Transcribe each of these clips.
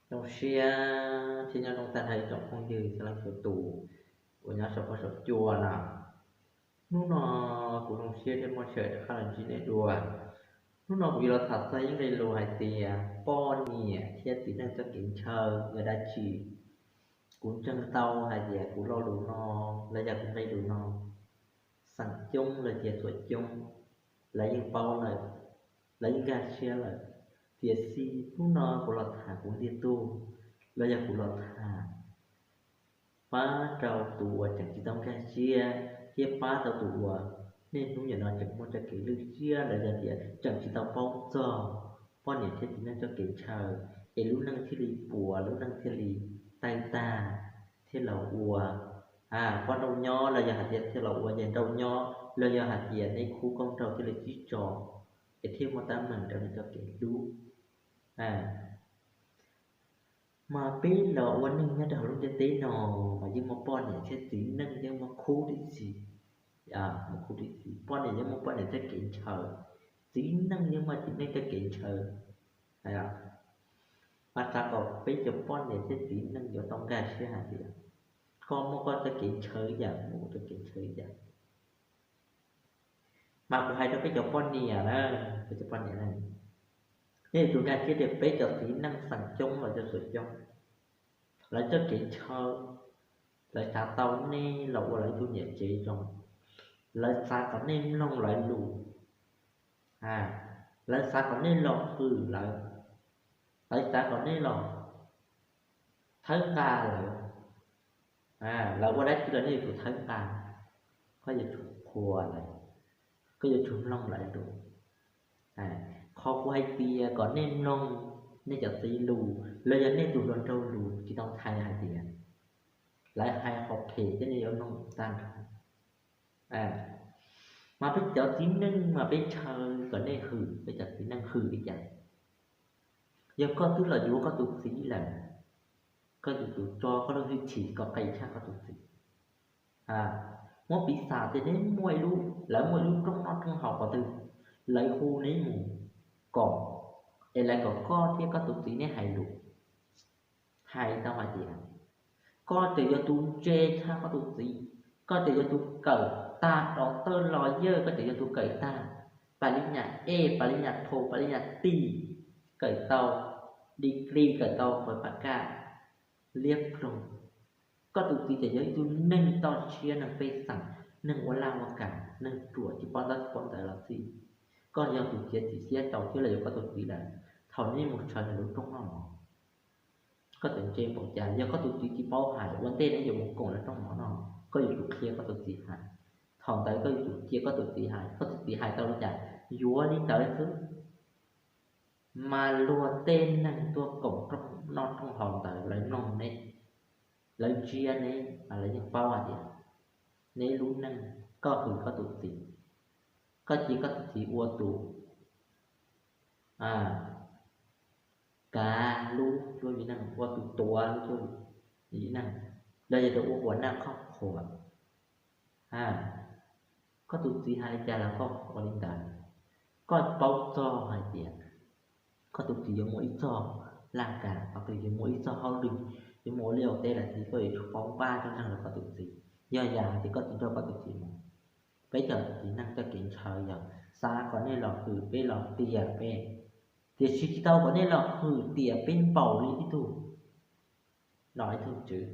Zoo siab thiab nyob zoo tag nrho ib tsoom phooj ywg txhua leej txhua tus uas nyob saum huab saum cua na. Hnub no kuv zoo siab thiab muaj sij hawm rov qab los ntsib nej dua. Hnub no kuv yuav los tham txog ib nqe lus hais tias poj niam thiab txiv neej txoj kev ntshaw yog dab tsi. Kuv ntseeg tau hais tias kuv lo lus no los yog kuv nqe lus no, xeem coob los sis txhua coob lawv yeej paub lawm, lawv yeej nkag siab lawm. Tiam sis hnub no kuv los tham kuv ntiag tug, los yog kuv los tham pab rau tus uas tseem tsis tau nkag siab, thiab pab rau tus uas niaj hnub nim no tseem muaj txoj kev lwj siab los yog tias tseem tsis tau paub txog poj niam thiab txiv neej txoj kev ntshaw, es lub neej thiaj li puas, lub neej thiaj li tawg tag, thiab los ua poj nrauj nyob los yog hais tias thiaj los ua yawg nrauj nyob los yog hais tias neb khub koob nraug thiaj li sib tso, es thiaj muaj teeb meem rau nws txoj kev hlub. Mas peb los ua neej nyob rau hauv lub ntiaj teb no mas yeej muaj poj niam thiab txiv neej yeej muaj khub tib si, muaj khub tib si. Poj niam yeej muaj poj niam txoj kev ntshaw, txiv neej yeej muaj txiv neej txoj kev ntshaw. Mas xav kom peb cov poj niam thiab txiv neej yuav tau nkag siab hais tias koj muaj koj txoj kev ntshaw ib yam, kuv muaj kuv txoj kev ntshaw ib yam. Mas kuv hais rau peb cov poj niam na, peb cov poj niam na, nej yuav tsum nkag siab tias peb cov txiv neej xeem coob los yog txhua coob, lawv txoj kev ntshaw, lawv xav tau nej los ua lawv tus niam tsev zoo, lawv xav kom nej mloog lawv lus, lawv xav kom nej los hwm lawv, lawv xav kom nej los thawb nqa lawv. Lawv ua dab tsi los nej yuav tsum thawb nqa, koj yuav tsum qhuas lawv, koj yuav tsum mloog lawv lus. Qhov kuv hais tias kom nej mloog nej cov txiv lus los yog nej tus hluas nraug lus tsis tau ntshai hais tias lawv hais qhov phem thiab nej yuav mloog tag nrho. Mas peb cov txiv neej mas peb ntshaw kom nej hwm peb cov txiv neej hwm li cas? Yog koj twb los yuav koj tus txiv lawm, koj yuav tsum tso koj lub hwj chim kom qis tshaj koj tus txiv. Muab piv xam tias neb muaj ib lub, lawv muaj ib lub rooj noj rooj haus qhov twg, lawv hu neb mus kom, es lawv kom koj thiab koj tus txiv neb hais lus, hais tau hais tias koj tseem yog tus ntse tshaj koj tus txiv, koj tseem yog tus kawm tag doctor lawyer, koj tseem yog tus kawm tag pas li nyas A, pas li nyas T, pas li nyas T, kawm tau degree, kawm tau pawg pas kaj liab ploog. Koj tus txiv tseem yog ib tug neeg toj siab, neeg pej xeem, neeg ua laj ua kam, neeg ruam tsis paub ntaub tsis paub ntawv los xij. Koj yog tus txiav txim siab rau thiab los yuav koj tus txiv lawm, thaum neb mus sawv nws lub rooj noj mov, koj tseem ntse npaum cas? Yog koj tus txiv tsis paub hais, ua ntej neb yuav mus koom lawv rooj mov noj, koj yuav tsum qhia koj tus txiv hais. Thaum ntawd koj yuav tsum cia koj tus txiv hais, koj tus txiv hais tau li cas yuav li ntawd xwb. Mas luag tej neeg tuaj koom rooj noj rooj haus ntawd lawv mloog neb, lawv ntsia neb mas lawv yeej paub hais tias neb lub neej, koj hwm koj tus txiv, koj cia koj tus txiv ua tus kav lub cuab yim neeg, ua tus tuav lub cuab yim neeg, los yog tus ua ua naj qhob qhuas. Koj tus txiv hais li cas los koj ua li ntawd. Koj paub txog hais tias koj tus txiv yuav muaj ib txoj laj kam, koj tus txiv yuav muaj ib txoj hauj lwm, yuav mus ua liaj ua teb lawm, koj yuav tsum paub npaj txog neeg rau koj tus txiv. Yog yam hais tias koj tsis nrog koj tus txiv mus, peb cov txiv neej txoj kev ntshaw yog xav kom nej los hwm peb, los tiam peb, tiam sis tsis tau kom nej los hwm tiam peb npaum li ib tug nom ib tug tswv,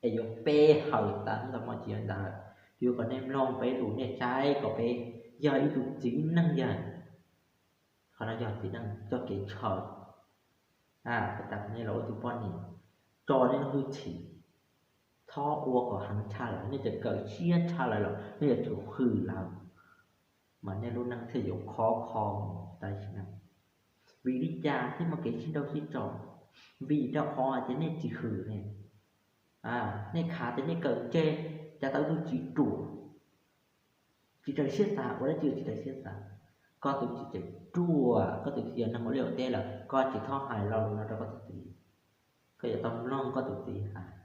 es yuav pe hawm tas ntawd mas tsis yog ntawd. Yuav kom nej mloog peb lus, nej saib kom peb yog ib tug txiv neej yawg. Qhov no yog txiv neej txoj kev ntshaw. Peb tas nej los ua tus poj niam, tso nej lub hwj chim, txhob ua kom heev tshaj lawm. Nej tseem kawm siab tshaj lawm los nej yuav tsum hwm lawv, mas nej lub neej thiaj yuav khov kho mus tam sim no. Vim li cas thiaj muaj kev sib nrauj sib tso? Vim rau qhov hais tias nej tsis hwm ne. Nej khav tias nej kawm tseg, cas tau tus txiv ruam, tsis raws siab xav, ua dab tsi tsis raws siab xav. Koj tus txiv tseem ruam, koj tus txiv yog neeg ua liaj ua teb lawm, koj tsis txhob hais lo lus no rau koj tus txiv. Koj yuav tau mloog koj tus txiv hais.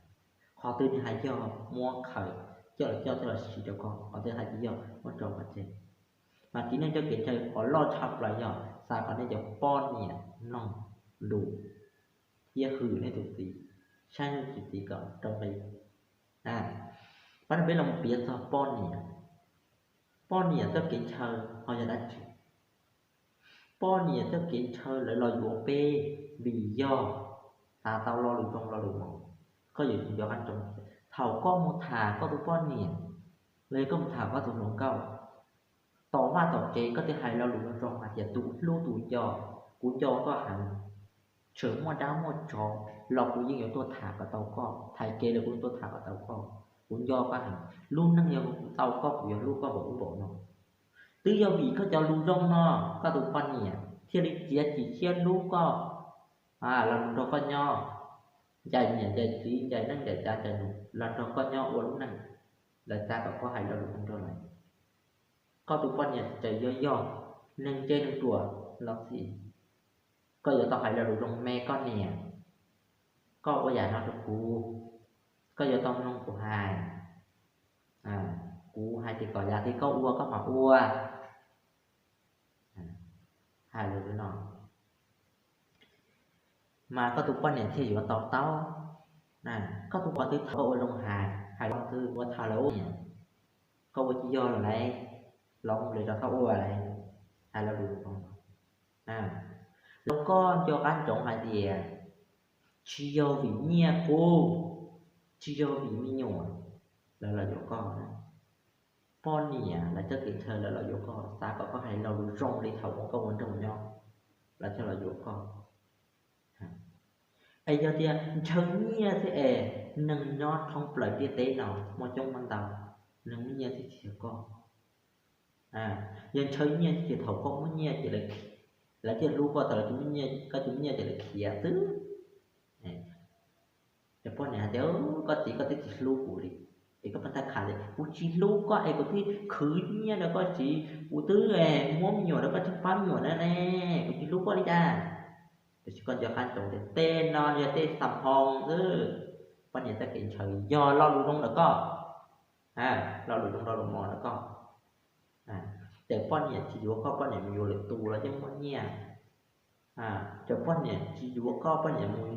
Qhov twg nws hais yog muab khaws coj los coj thiab los siv rau koj, qhov twg hais tsis yog muab tso pov tseg. Mas txiv neej txoj kev ntshaw qhov loj tshaj plaws yog xav kom nej cov poj niam mloog lus. cia hwm nej tus txiv, saib nej tus txiv kom rau nqi. Pab no peb los piav txog poj niam, poj niam txoj kev ntshaw ho yog dab tsi? Poj niam txoj kev ntshaw lawv los yuav peb vim yog xav tau lo lus zoo lo lus mos. Koj yuav tsum nco qab ntsoov, thaum koj mus tham koj tus poj niam los yog koj mus tham koj tus hluas nkauj, tom vaj tom tsev koj twb hais lo lus zoo zoo hais tias tus hlub tus nco, kuv nco koj heev, txawm muaj dab muaj tsov los kuv yeej yuav tuaj tham kom tau koj, thaiv kev los kuv yeej tuaj tham kom tau koj. Kuv nco koj heev, lub neej yog kuv tau koj kuv yuav hlub koj npaum ub npaum no. Twb yog vim koj cov lus zoo no, koj tus poj niam thiaj li txiav txim siab hlub koj, los nrog koj nyob, ncaim niam ncaim txiv ncaim neej ncaim tsav ncaim nus los nrog koj nyob ua lub neej. Lawv xav kom koj hais lo lus zoo rau lawv. Koj tus poj niam txawm yuav yog neeg ntse neeg ruam los xij, koj yuav tau hais lo lus zoo me koj niam, koj ua yam no rau kuv, koj yuav tau mloog kuv hais. Kuv hais tias kom yam li koj ua koj mam ua. Hais lus li no mas koj tus poj niam thiaj yuav to taub. Koj tus poj niam twb thaum koj ua zoo hais, hais los twb ua thaum lawv ua niam, koj ua tsis yog lawm, los li rau koj ua lawm, hais lo lus zoo. Los koj nco qab ntsoov hais tias tsis yog vim nyiaj qub, tsis yog vim me nyuam lawv los yuav koj. Poj niam lawv txoj kev ntshaw lawv los yuav koj, xav kom koj hais lo lus zoo li thaum koj ua nraug nyob, lawv thiaj los yuav koj. Es yog tias ntshaw nyiaj xwb es neeg nyob thoob plaws ntiaj teb no muaj coob muaj ntau, neeg muaj nyiaj xwb tsis yog koj. Yog ntshaw nyiaj ces thaum koj muaj nyiaj ces lawv thiaj hlub koj, thaum koj tsis muaj nyiaj ces lawv khiav xwb. Ces poj niam hais tias, koj txiv, koj twb tsis hlub kuv li, es koj pheej tham tias kuv tsis hlub koj es kuv twb khwv nyiaj rau koj siv, kuv twb muab me nyuam rau koj tsheej pab me nyuam na ne, kuv tsis hlub koj li cas. Tiam sis koj nco qab ntsoov tias tej no yog tej xam hoo xwb. Poj niam txoj kev ntshaw yog lo lus zoo rau koj, lo lus zoo lo lus mos rau koj. Ces poj niam tsis yuav koj, poj niam mus yuav lwm tus los yeej muaj nyiaj. Ces poj niam tsis yuav koj, poj niam mus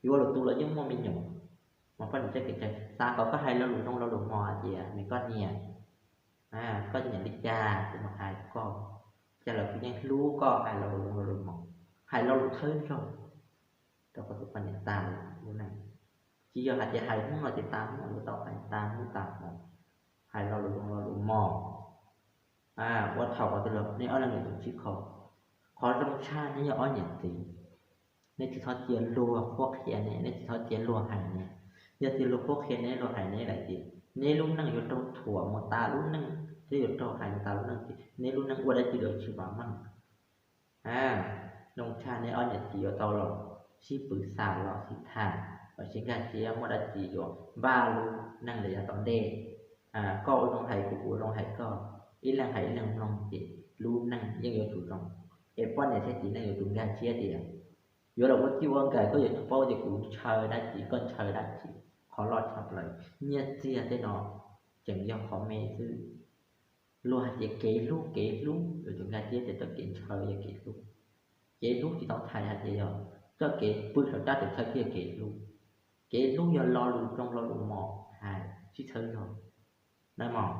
yuav lwm tus los yeej muaj me nyuam. Mas poj niam txoj kev ntshaw xav kom koj hais lo lus zoo lo lus mos hais tias, me koj niam, koj nyiam li cas kuv mam hais rau koj, cas los kuv yeej hlub koj, hais lo lus zoo lo lus mos, hais lo lus thawj zaug rau koj tus poj niam tas lub neej. Tsis yog hais tias hais hnub no ces tas hnub no, yuav tau hais tas hnub tas hmo, hais lo lus zoo lo lus mos. Ua thaum qhov twg los nej ob leeg yuav tsum sib kho. Qhov zoo tshaj nej yog ob niam txiv, nej tsis txhob cia luag qhuab qhia ne, nej tsis txhob cia luag hais ne. Yog tias luag qhuab qhia ne, luag hais ne lawm ces nej lub neej yuav raug thuam mus tas lub neej, thiab yuav raug hais mus tas lub neej ces nej lub neej ua dab tsi los tsis vam meej. Zoo tshaj nej ob niam txiv yuav tau los sib pw xa los sib tham, los sib nkag siab muaj dab tsi yuav npaj lub neej rau yav tom ntej. Koj ua zoo hais kuv, kuv ua zoo hais koj, ib leeg hais ib leeg mloog ces lub neej yeej yuav tsum zoo. Es poj niam thiab txiv neej yuav tsum nkag siab tias yuav los ua txij ua nkawm, koj yuav tsum paub tias kuv ntshaw dab tsi, koj ntshaw dab tsi. Qhov loj tshaj plaws nyiaj txiag tej no tseem yog qhov me xwb. Luag hais tias kev hlub, kev hlub, yuav tsum nkag siab tias txoj kev ntshaw yog kev hlub. Kev hlub tsis tau txhais hais tias yog txoj kev pw saum rab tawm txhawb thiaj kev hlub. Kev hlub yog lo lus zoo lo lus mos hais sib txhawb zog na mog.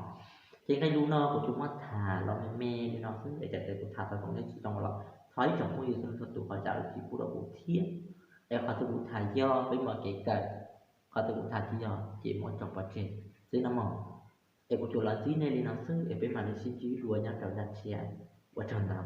Ces nqe lus no kuv tsuas muab tham los me me li no xwb es, txawm tias kuv tham tau tsoom nej tsis zoo los thov ib tsoom phooj ywg txhua tus ho zam lub txim pub rau kuv thiab. Es qhov twg kuv tham yog peb mam kev kawm, qhov twg kuv tham tsis yog ces muab tso pov tseg xwb no mog. Es kuv tsuas los ntsib nej li no xwb es peb mam li sib ntsib dua nyob rau zaj tshiab. Ua tsaug ntau.